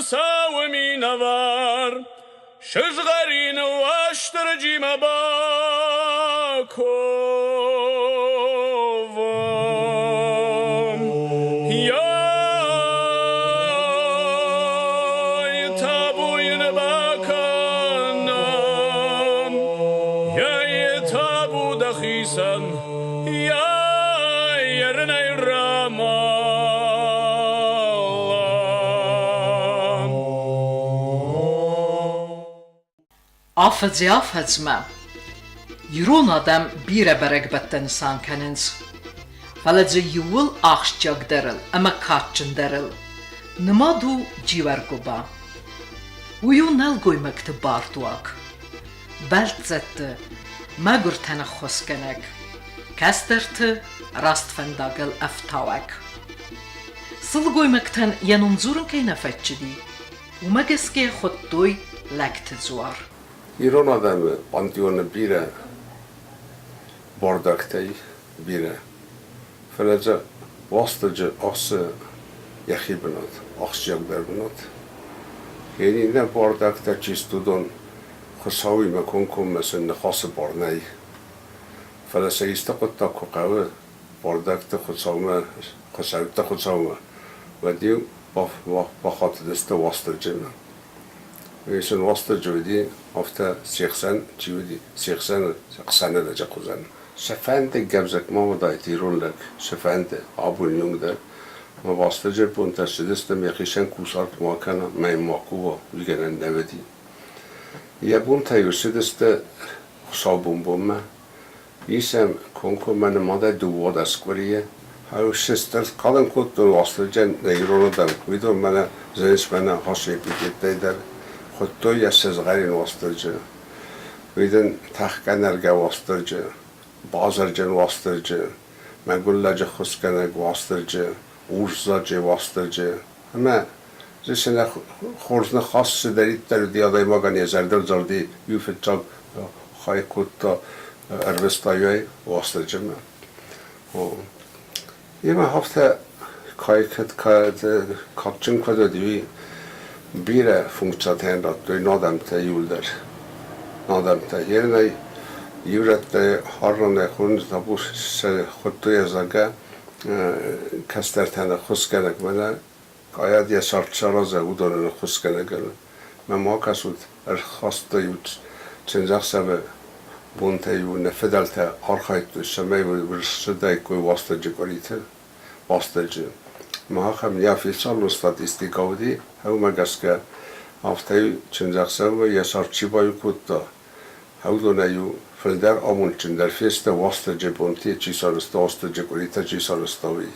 Хуыцауы минӕвар, сызгъӕрин Уастырджимӕ бакувӕм. Йай, табу йын бакӕнӕм, Йай, табу дӕхицӕн, Йай, ерынӕй рамӕлӕм. Афӕдзӕй-афӕдзмӕ ирон адӕм бирӕ бӕрӕгбӕттӕ нысан кӕнынц, фӕлӕ дзы иууыл ахсджиагдӕрыл ӕмӕ кадджындӕрыл нымад у Джиуӕргуыба. Уый у нӕлгоймӕгты бардуаг, бӕлццӕтты, мӕгуыртӕн ӕххуысгӕнӕг, кӕстӕрты раст фӕндагыл ӕфтауӕг. Сылгоймӕгтӕн йӕ ном дзурын кӕй нӕ фӕччыди, Уымӕ гӕсгӕ хуыдтой лӕгты дзуар. Ирон адӕмы пантеоны бирӕ бардӕгтӕй бирӕ, фӕлӕ дзы Уастырджы ахсы йӕхи бынат, ахсджиагдӕр бынат. Йе иннӕ бардӕгтӕ чи сты, уыдон Хуыцауимӕ комкоммӕ сын ныхасы бар нӕй. Фӕлӕ сӕ исты хъуыддаг куы хъӕуы, бардӕгты Хуыцаумӕ, Хуыцӕутты Хуыцаумӕ, уӕд-иу бахатыдысты Уастырджимӕ. Уый сын Уастырджи уыди, афтӕ се хсӕн чи уыди, се хсӕны хсӕны лӕджы хуызӕн. Сӕ фӕнды гӕвзыкк ма уыдаид ирон лӕг, сӕ фӕнды абоны онг дӕр. Мӕ Уастырджийы бонтӕ ссыдысты, мӕхицӕн кусарт ма кӕна, мӕ йын ма кува, уый гӕнӕн нӕ уыди. Йӕ бонтӕ-иу ссыдысты хуыцаубон-бонмӕ, Ис ӕм комкоммӕ нымадӕй 12 къуырийы. Сестӕр калын кодтой Уастырджийӕн нӕ ирон адӕм, уыдон мӕнӕ зӕнисмӕ хасы эпитеттӕй дӕр хуыдтой йӕ сызгъӕрин Уастырджи. Уый дын тӕхгӕ-нӕргӕ Уастырджи, базырджын Уастырджи, мӕгуыр лӕджы ххуысгӕнӕг Уастырджи, урсзачъе Уастырджи. Ӕмӕ дзы цы нӕ хорз ныхас цыдӕриддӕр уыди адӕймагӕн йӕ зӕрдыл дзырди, иу фыццаг хай кодта ӕрвыста йӕ Уастырджимӕ. Йемӕ афтӕ кӕй кадджын куыд уыди, уый бирӕ функциятӕ радтой адӕмтӕ иуылдӕр. Адӕмтӕ. Йе иу рӕттӕ хӕрынӕй хонынц табу сӕ хуыдтой, зӕгъгӕ, кӕстӕртӕн ӕххуысгӕнӕг мӕнӕ къайад йӕ цард саразӕг, уыдонӕн ӕххуысгӕнӕгӕн. Мӕ ма кӕсут, ӕрхаста-иу чындзӕхсӕвы бонтӕ-иу нӕ фыдӕлтӕ архайдтой, цӕмӕй ссыдаиккой Уастырджы къуыриты, Уастырджы. Махӕн неофициалон статистикӕ уыди, уымӕ гӕсгӕ афтӕ-иу чындзӕхсӕвы йӕ цард чи баиу кодта, Уыдонӕй-иу фылдӕр амондджындӕр фесты Уастырджы бонты чи сарӕзта, Уастырджы къуыритӕ чи сарӕзта, уый.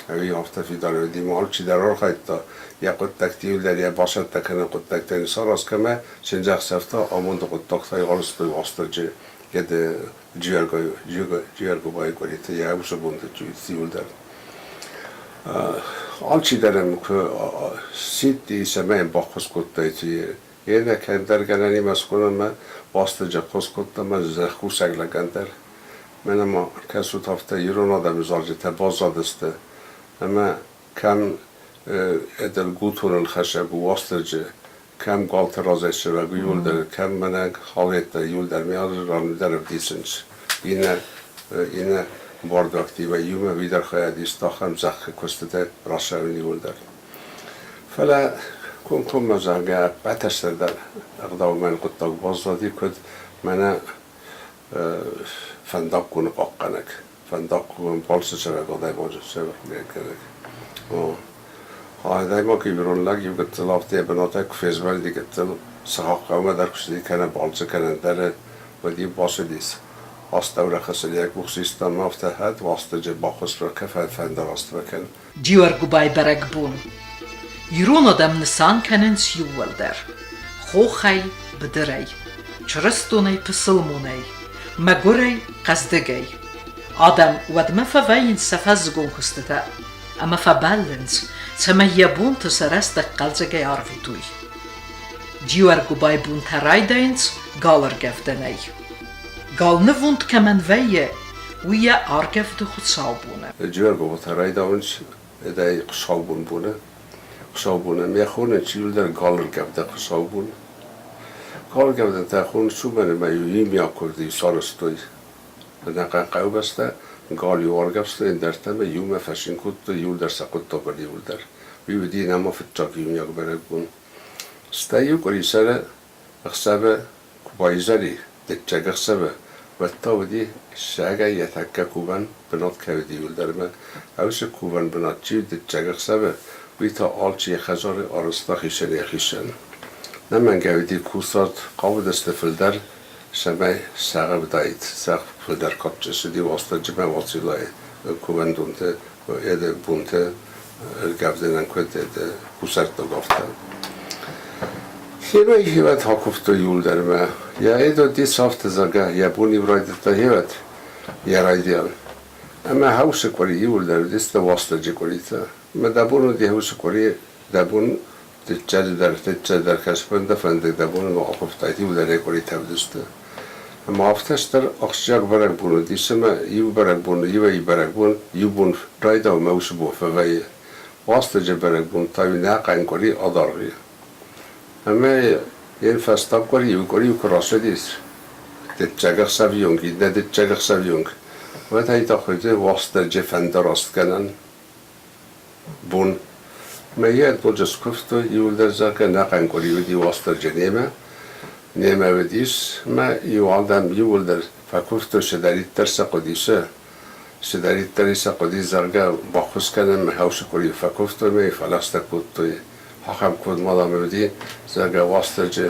Ӕви афтӕ фидар уыди, ма алчидӕр архайдта йӕ хъуыддӕгты-иу дӕр йӕ бацӕттӕ кӕнын хъуыддӕгтӕ йын сараз кӕмӕ, чындзӕхсӕвтӕ амонды хъуыддӕгтӕй арӕзтой Уастырджы йӕ Джиаргобайы къуыриты, йӕ уыцы бонты иуылдӕр. Алчидӕр ӕм куы сидти, цӕмӕй йын баххуыс кодтаид, Йе кӕддӕр гӕнӕнимӕ схонынмӕ Уастырджи ӕххуыс кодта мӕ зӕхкусӕг лӕгӕн дӕр. Мӕнӕ ма кӕсут, афтӕ ирон адӕмы зарджытӕ баззадысты, ӕмӕ кӕм ӕдӕлгутоныл хӕссӕг у Уастырджи, кӕм галты разӕй цӕуӕг у иуылдӕр, кӕм мӕнӕ халеттӕ иуылдӕр ме алы ран дӕр ӕвдисынц. Иннӕ иннӕ бардуӕгтимӕ иумӕ уый дӕр хайад иста ахӕм зӕххы куыстытӕ рацӕуын иуылдӕр. Фӕлӕ комкоммӕ, зӕгъгӕ, ӕппӕт дӕр ӕгъдаумӕ хъуыддаг баззади, куыд мӕнӕ фӕндаггоны хъахъхъӕнӕг, фӕндаггон балцы цӕрӕг адӕймаджы цӕрӕг. Адӕймаг ирон лӕг иу гыццыл афтӕ йӕ бынатӕй куы фезмӕлди гыццыл сыхаг хъӕумӕ дӕр куы цыди кӕнӕ балцы кӕнӕ ӕндӕры, уӕд-иу бацыдис астӕурӕхысы йӕ къух систа ӕмӕ афтӕ хӕд Уастырджи баххуыс кӕ, фӕндараст фӕкӕн. Джиуӕргуыбайы бӕрӕгбон. Ирон адӕм нысан кӕнынц иууылдӕр: хохӕй, быдырӕй, чырыстонӕй, пысылмонӕй, мӕгуырӕй, хъӕздыгӕй. Адӕм уӕдмӕ фӕвӕййынц сӕ фӕззыгон куыстытӕ ӕмӕ фӕбӕллынц, цӕмӕй йӕ бонты сӕ рӕстӕг хъӕлдзӕгӕй арвитой. Джиуӕргуыбайы бонтӕ райдайынц галӕргӕвдӕнӕй. Гал нывонд кӕмӕн вӕййы, уый йӕ аргӕвды хуыцаубоны. Джиуӕргуыбатӕ райдауынц эдӕй хуыцаубон боны. Хуыцаубон ӕмӕ йӕ хонынц иуылдӕр галыргӕвдӕг хуыцаубон. Галыргӕвдӕнтӕ хонынц уымӕн, ӕмӕ-иу иумиаг куывды сарӕзтой ӕнӕхъӕн хъӕубӕстӕ, гал-иу аргӕвстой ӕндӕртӕ ӕмӕ иумӕ фӕцин кодтой иуылдӕр сӕ хъуыддагыл иуылдӕр. Уый уыди нӕма фыццаг иумиаг бӕрӕгбон. Стӕй-иу къуырисӕры ӕхсӕвы куы баизӕр и, дыккаг ӕхсӕвы, уӕд та уыди сагӕй йӕ тӕккӕ кувӕн бынат кӕй уыди иуылдӕр ӕмӕ уыцы кувӕн бынат чи уыд дыккаг ӕхсӕвы, уый та алчи йӕ хӕдзары арӕзта хицӕнӕй-хицӕн. Нӕмӕнгӕй уыди кусарт, хъавыдысты фылдӕр, цӕмӕй сӕгъ уыдаид, сӕгъ фылдӕр кадджын цыди Уастырджимӕ Уациллайы кувӕндонты бонты ӕргӕвдынӕн куыд кусӕрттаг афтӕ. Хевӕй хевӕд акуывтой иуылдӕр ӕмӕ йӕ эдо дисӕфты, зӕгъгӕ, йӕ бон-иу райдыдта хевӕд йӕ райдиан. Ӕмӕ хӕусы къуыри иуылдӕр уыдысты Уастырджи къуыритӕ. Ӕмӕ дӕ бон уыди хӕусы къуыри, дӕ бон дыччаджы дӕр, дыччаджы дӕр кӕсбон дӕ фӕнды, дӕ бон акуывтаид, иуылдӕр йӕ къуыритӕ уыдысты. Ӕмӕ афтӕ стыр ахсджиаг бӕрӕгбон уыдис ӕмӕ иу бӕрӕгбон, иуӕй бӕрӕгбон иу бон райдауы ӕмӕ уыцы бон фӕвӕййы. Уастырджы бӕрӕгбон та-иу ӕнӕхъӕн къуыри адаргъ и. Ӕмӕ йын фӕстаг къуыри, иу къуыри куы рацыдис, дыккаг ӕхсӕвионг, иннӕ дыккаг ӕхсӕвионг, уӕд ӕй та хуыйны Уастырджы фӕндарастгӕнӕн бон. Мӕ йӕ ноджы скуывтой, иуылдӕр, зӕгъгӕ, ӕнӕхъӕн къуыри уыди Уастырджы немӕ. Немӕ уыдис ӕмӕ иу адӕм иууылдӕр фӕкуывтой, цыдӕриддӕр сӕ хъуыди, сӕ цыдӕриддӕр сӕ хъуыди, зӕгъгӕ, баххуыс кӕнӕм, мӕ хӕусы къуыри фӕкуывтой ӕмӕ йӕ фӕлӕгъстӕ кодтой. Ахӕм куывд ма дам уыди, зӕгъгӕ, Уастырджи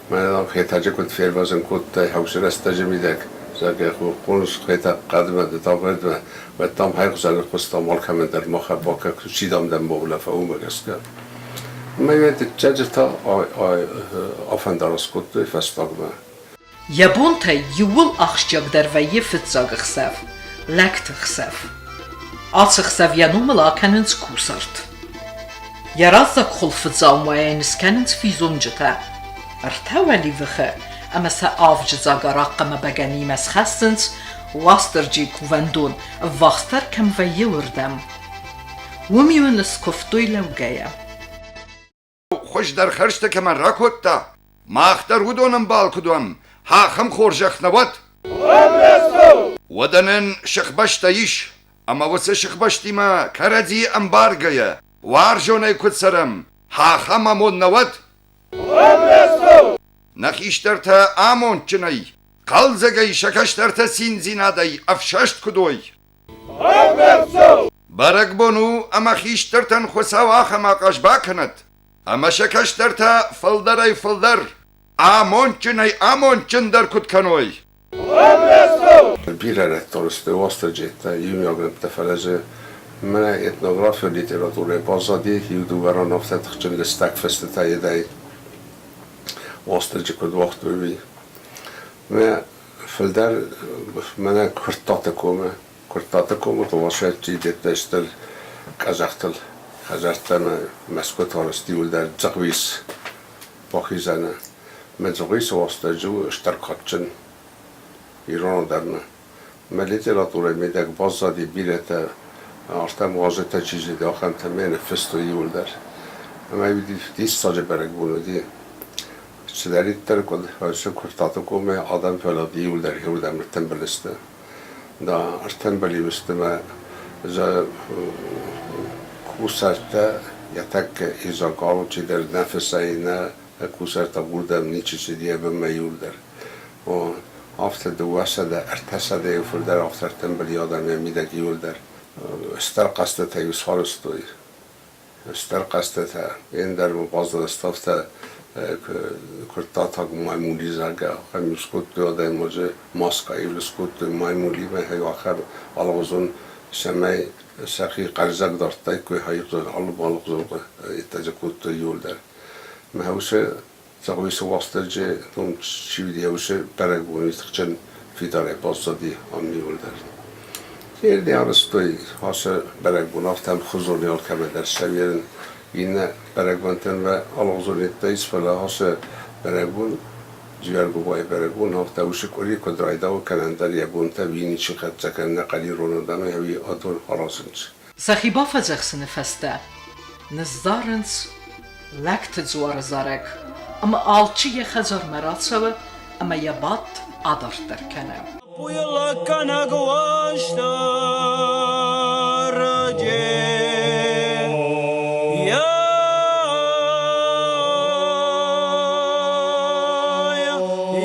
мӕнӕ дам Хетӕджы куыд фервӕзын кодтай хӕусы рӕстӕджы мидӕг, зӕгъгӕ, хъоныс Хетӕг хъӕдмӕ, ды та уӕдмӕ, уӕд дам хайхъусӕны хъуыстам алкӕмӕн дӕр махӕн бакӕ, чи дам дӕм баулӕфа, уымӕ гӕсгӕ. Ӕмӕ йӕ дыккаджы та афӕндараст кодтой фӕстагмӕ. Йӕ бонтӕй иууыл ахсджиагдӕр вӕййы фыццаг ӕхсӕв, лӕгты хсӕв. Ацы хсӕв йӕ номыл акӕнынц кусарт. Йӕ раззаг хуылфыдзаумайӕ йын скӕнынц физонджытӕ, ӕртӕ уӕливыхы ӕмӕ сӕ авджыдзаг арахъхъ ӕмӕ бӕгӕныимӕ схӕссынц Уастырджийы кувӕндон ӕввахсдӕр кӕм вӕййы, уырдӕм. Уым-иу ын скуывтой лӕугӕйӕ. Хуыздӕр хӕрзтӕ кӕмӕн ракодта, мах дӕр уыдон ӕмбал куыд уӕм, ахӕм хорзӕх нӕ уӕд! Уӕдӕ нын сыхбӕстӕ ис, ӕмӕ уыцы сыхбӕстимӕ кӕрӕдзийы ӕмбаргӕйӕ, уарзонӕй куыд цӕрӕм, ахӕм амонд нӕ уӕд! Нӕ хистӕртӕ амондджынӕй, хъӕлдзӕгӕй сӕ кӕстӕртӕ циндзинадӕй ӕфсӕст куыд уой! Бӕрӕгбон у, ӕмӕ хистӕртӕн Хуыцау ахӕм ахъаз бакӕнӕд, ӕмӕ сӕ кӕстӕртӕ фылдӕрӕй-фылдӕр, амондджынӕй-амондджындӕр куыд кӕной. Бирӕ рӕтты сты Уастырджитӕ, иумиаг нӕмттӕ, фӕлӕ дзы мӕнӕ этнографион литературӕйы баззади иу-дыууӕ ран афтӕ тыхджын лыстӕг фыстытӕ йедӕй Уастырджи куыд уагътой, уый. Мӕ фылдӕр мӕнӕ Куырттаты комы. Куырттаты комы Томашӕтти деттӕ стыр къӕдзӕхтыл хӕдзӕрттӕ ӕмӕ мӕсгуытӕ арӕзт иуылдӕр Дзыгъуис бахизӕны. Мӕ Дзыгъуисы уастырджи у стыр кадджын ирон адӕммӕ. Мӕ литературӕйы мидӕг баззади бирӕтӕ, артӕм уазджытӕ чи зыди, ахӕмтӕ мӕ ныффыстой иуылдӕр. Ӕмӕ диссаджы бӕрӕгбон уыди. Цыдӕриддӕр куыд фӕрсы Куырттаты комӕй адӕм фӕлыгъд иуылдӕр иуырдӕм ӕртымбыл сты. Да ӕртымбыл сты мӕ кусӕрттӕ йӕ тӕккӕ изӕгъӕл чидӕр нӕ фысӕй, нӕ кусӕрттӕ уырдӕм ничи цыди йӕ бынмӕ иуылдӕр. О, афтӕ 200, 300-йы фылдӕр афтӕ ӕртымбыл и адӕм йӕ мидӕг иуылдӕр. Стыр хъӕзтытӕ-иу сарӕзтой. Стыр хъӕзтытӕ, ӕндӕр баззадысты куырттатаг маймули, зӕгъгӕ, ахӕм скодтой адӕймаджы маскӕйыл скодтой маймулимӕ ахӕм алыгъуызон, цӕмӕй сӕхи хъӕлдзӕг дардтаиккой, алы-алыгъуызон иттӕджы кодтой иуылдӕр. Мӕ уыцы Зӕгъуисы Уастырджи ном чи уыди, уыцы бӕрӕгбоны тыхджын фидарӕй баззади ам иуылдӕр. Ерди арӕзтой ацы бӕрӕгбон афтӕ ӕмхуызон алкӕмӕ дӕр сӕвӕрын. Иннӕ бӕрӕгбонтӕн уӕ алыгъуызон йедтӕ ис, фӕлӕ ацы бӕрӕгбон, Джиуӕргуыбайы бӕрӕгбон, афтӕ уыцы къуыри куыд райдауы кӕнӕ ӕндӕр йӕ бонтӕ уый ничи хӕццӕ кӕны нӕ къӕлирон адӕмӕй ӕви адон аразынц. Сӕхи бафӕдзӕхсыны фӕстӕ. Ныззарынц Лӕгты дзуары зарӕг, ӕмӕ алчи йӕ хӕдзармӕ рацӕуы ӕмӕ йӕ бадт адарддӕр кӕны. Лӕггӕнӕг уастырджи,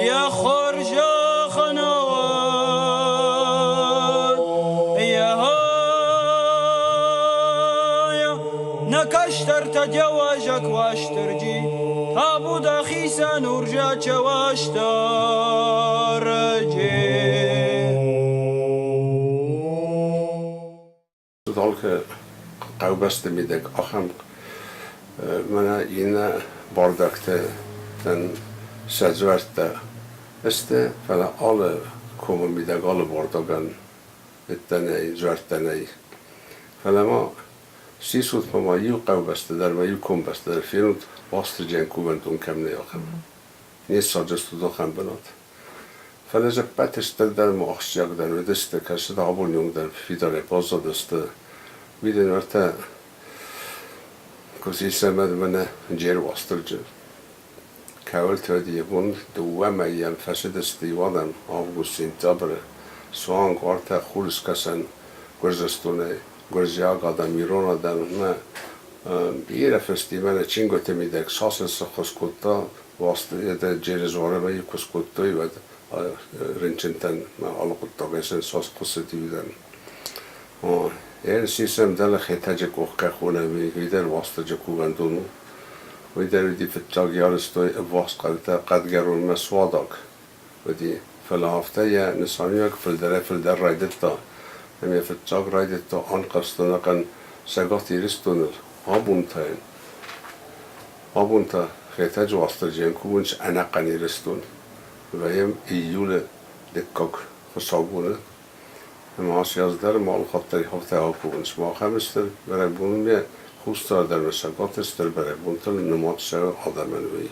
йӕ хорзӕх нӕ уӕд, Нӕ кӕстӕртӕ де уазӕг Уастырджи, табу дӕхицӕн урзачъе Уастырджи. Алкӕ хъӕубӕсты мидӕг ахӕм мӕнӕ иннӕ бардӕгтӕн сӕ дзуӕрттӕ сты, фӕлӕ алы комы мидӕг алы бардагӕн ӕддӕ нӕй, дзуӕрттӕ нӕй. Фӕлӕ ма сисут ма иу хъӕубӕсты дӕр ма иу комбӕсты дӕр фенут Уастырджийӕн кувӕндон кӕм нӕй, ахӕм. Не ссардзыстут ахӕм бынат. Фӕлӕ дзы ӕппӕты стырдӕр ӕмӕ ахсджиагдӕр уыдысты, кӕцытӕ абоны онг дӕр фидарӕй баззадысты, уый дын ӕртӕ куы ӕмӕ мӕнӕ Джер Уастырджи. Кӕуылты уыд йӕ бон дыууӕ мӕйӕн фӕцыдысты иу адӕм август-сентябры суанг уартӕ Хурыскӕсӕн Гуырдзыстонӕй гуырдзиаг адӕм ирон адӕммӕ бирӕ фыстимӕ нӕ чингуыты мидӕг цас сыххуыс кодта, Джеры дзуарӕмӕ куы скодтой, уӕд рынчынтӕн алы хъуыддагӕй сын цас хъуысыди, уыдон. Сисӕм дӕлӕ Хетӕджы къох кӕй хонӕм, уый дӕр Уастырджы кувӕндон у. Уый дӕр уыди фыццаг ярыстой ӕввахс хъӕдтӕ Хъӕдгӕронмӕ Суадаг уыди. Фӕлӕ афтӕ йӕ нысаниуӕг фылдӕрӕй-фылдӕр райдыдта. Ӕмӕ фыццаг райдыдта ӕнхъӕрцтонахъӕн Цӕгат Ирыстоныл абон та йын абон та Хетӕджы Уастырджийӕн кувынц ӕнӕхъӕн Ирыстон. Вӕййӕм июлы дыккаг хуыцаубоны. Ӕмӕ ацы аз дӕр ма алыхатт дӕр афтӕ акувынц. Махӕн стыр бӕрӕгбонмӕ Хуссар дӕр ӕмӕ Цӕгаты стыр бӕрӕгбонтыл нымад цӕуы адӕмӕн уый.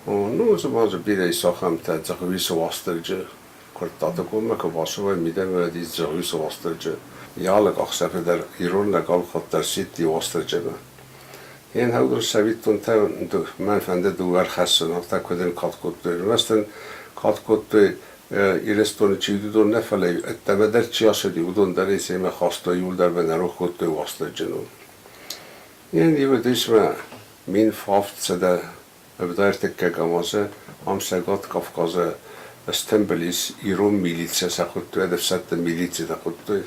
Ну, цы ма дзы бирӕ ис ахӕмтӕ, Дзӕгъиуисы Уастырджы, Куырттаты коммӕ куы бацӕуай, мидӕмӕ уӕд ис Дзӕгъиуисы Уастырджы. Йӕ алы къахдзӕфы дӕр ирон лӕг алыхатт дӕр сидти Уастырджимӕ. Йе нхъӕлдур цӕвиттонтӕ мӕн фӕнды дыууӕ ӕрхӕссын, афтӕ куыд ын кад кодтой. Ӕрмӕст ын кад кодтой Ирыстоны чи уыд, уыдон нӕ, фӕлӕ ӕддӕмӕ дӕр чи ацыди, уыдон дӕр ӕй семӕ хастой, иуылдӕр мӕ нӕ рох кодтой Уастырджы ном. Йе уыдис мӕ 1773 азы ам Цӕгат Кавказы стымбыл ис ирон милицӕ сӕ хуыдтой, ӕфсӕдты милицитӕ хуыдтой.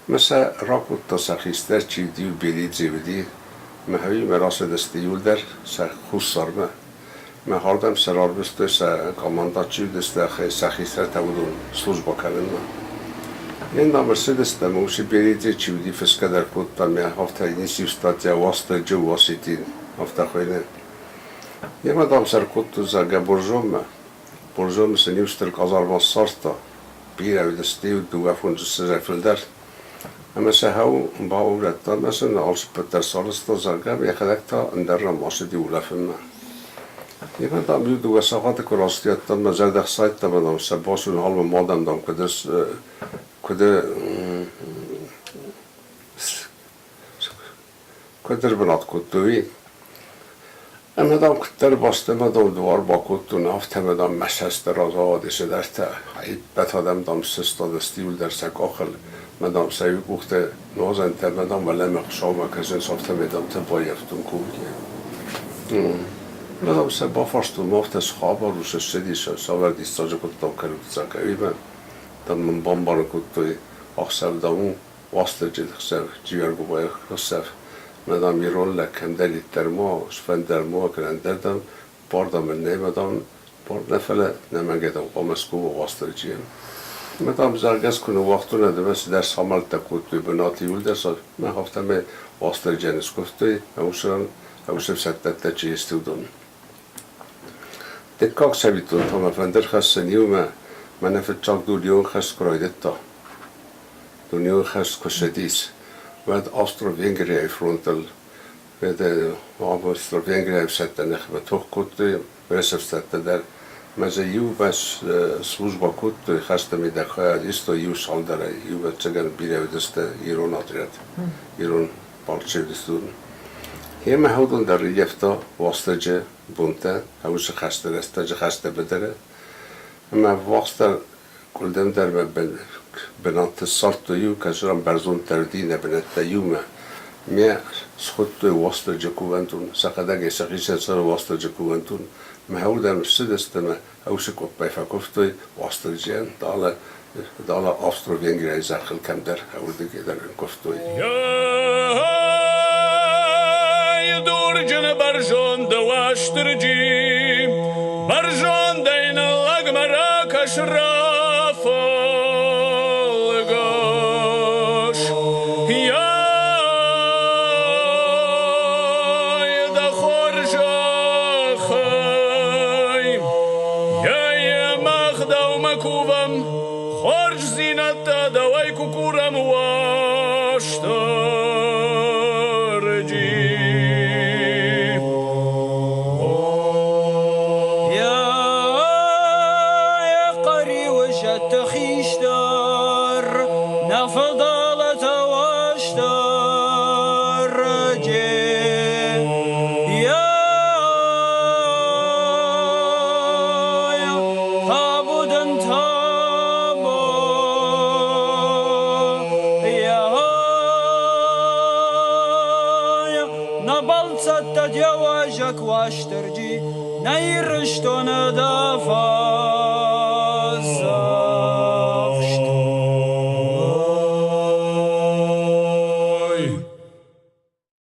Мӕ сӕ ракодта сӕ хистӕр, чи уыди, Белидзе уыди. Мӕ хӕуимӕ рацыдысты иуылдӕр сӕ хуссармӕ. Мӕхӕрдӕм сӕ рарвыстой сӕ командачи уыдысты сӕ хистӕртӕ уыдон службӕ кӕнынмӕ. Иннӕ ӕрцыдыстӕм, уыцы Беридзе чи уыди, фысгӕ дӕр кодта мӕ афтӕ ницы статья Уастырджы Уаситин, афтӕ хуыйны. Йемӕ, дам, сӕ ӕркодтой, зӕгъгӕ, Боржоммӕ. Боржомы сын иу стыр къазарма ссардта, бирӕ уыдысты, иу дыууӕ фондзыссӕдзӕй фылдӕр. Ӕмӕ сӕ хъӕу баурӕдта ӕмӕ сын алцыппӕт дӕр сарӕзта, зӕгъгӕ, йӕхӕдӕг та ӕндӕр ран ацыди улӕфынмӕ. Йемӕ, дам, иу дыууӕ сахаты куы рацыди, уӕд, дам, мӕ зӕрдӕ хсайдта ӕмӕ, дам, сӕ бацу налмӕ мадӕн, дам, куыд куыд куыд ӕрбынат кодтой, уый. Ӕмӕ, дам, куыддӕр бӕстӕмӕ, дам, дуар бакодтон, афтӕ, дам, мӕ цӕсты раз ауадис цыдӕртӕ. Ӕппӕт адӕм, дам, сыстадысты иуылдӕр сӕ къахыл. Мӕ, дам, сӕ иу къухты нуазӕнтӕ, мӕ, дам, уӕлӕмӕ Хуыцаумӕ кӕсынц, афтӕмӕй, дам, тӕ баййӕфтон кувгӕ. Мӕ, дам, сӕ бафарстон, афтӕ цы хабар у, цы ссыдис, цавӕр диссаджы хъуыддаг кӕнут, зӕгъгӕ, уый дам, мын бамбарын кодтой, ӕхсӕв, дам, у Уастырджи хсӕв, Джиуӕргуыбайы хсӕв, мӕ, дам, ирон лӕг кӕмдӕриддӕр ма, сфӕнд дӕр ма кӕн, ӕндӕр, дам, бар, дам, ын нӕй, мӕ, дам, бар нӕ, фӕлӕ нӕмӕнгӕй, дам, хъуамӕ скува Уастырджийӕн. Мӕ, дам, зӕгъгӕ, ӕз куы ныууагътон, ӕмӕ цыдӕр самӕлттӕ кодтой бынаты иуылдӕр, мӕ афтӕмӕй Уастырджийӕн скуывтой, ӕвзӕрӕн ӕфсӕддӕттӕ чи сты, уыдон. Дыккаг цӕвиттон та мӕ фӕнды рхӕссын иумӕ, мӕнӕ фыццаг дунеон хӕст куы райдыдта. Дунеон хӕст куы ссыдис, уӕд Австро-Венгрияйы фронтыл Австро-Венгрияйы ӕфсӕдтӕ ныхмӕ тох кодтой, уырысы ӕфсӕдтӕ дӕр. Мӕ дзы иу бӕс службӕ кодтой, хӕсты мидӕг хайад истой иу цалдӕрӕй, иу ӕвӕццӕгӕн бирӕ уыдысты ирон отряд, ирон полчъы уыдысты. Гъемӕ уыдон дӕр ӕййӕфта Уастырджы бонтӕ, уыцы хӕсты рӕстӕджы хӕсты быдыры. Ӕмӕ ӕввахсдӕр къуылдымдӕр бынӕтты ссардтой иу кӕсыран бӕрзонддӕр уыди нӕ бынӕттӕ иумӕ. Ме схуыдтой Уастырджы кувӕндон, сӕхӕдӕг ӕй сӕхицӕн цӕры Уастырджы кувӕндон. Мӕ уырдӕм ссыдысты ӕмӕ уыцы къуыппӕй фӕкуывтой Уастырджийӕн, далӕ, далӕ Австро-Венгрияйы зӕххыл кӕмдӕр уырдыгӕй дӕр ын куывтой. Дурджыны бӕрзонд Уастырджи, бӕрзондӕй ныллӕгмӕ ракӕс рафӕлгӕс. Йай, дӕ хорзӕхӕй, йай, мах дӕумӕ кувӕм, хорздзинӕдтӕ дӕуӕй куы курӕм, Уастырджи. Йӕ хъӕриуы зӕдты хистӕр, нӕ фыдӕлтӕ Уастырджи. Йӕ табу дын табу, Нӕ бӕлццӕттӕ де уазӕг Уастырджи, нӕ Ирыстоны дӕ фарн.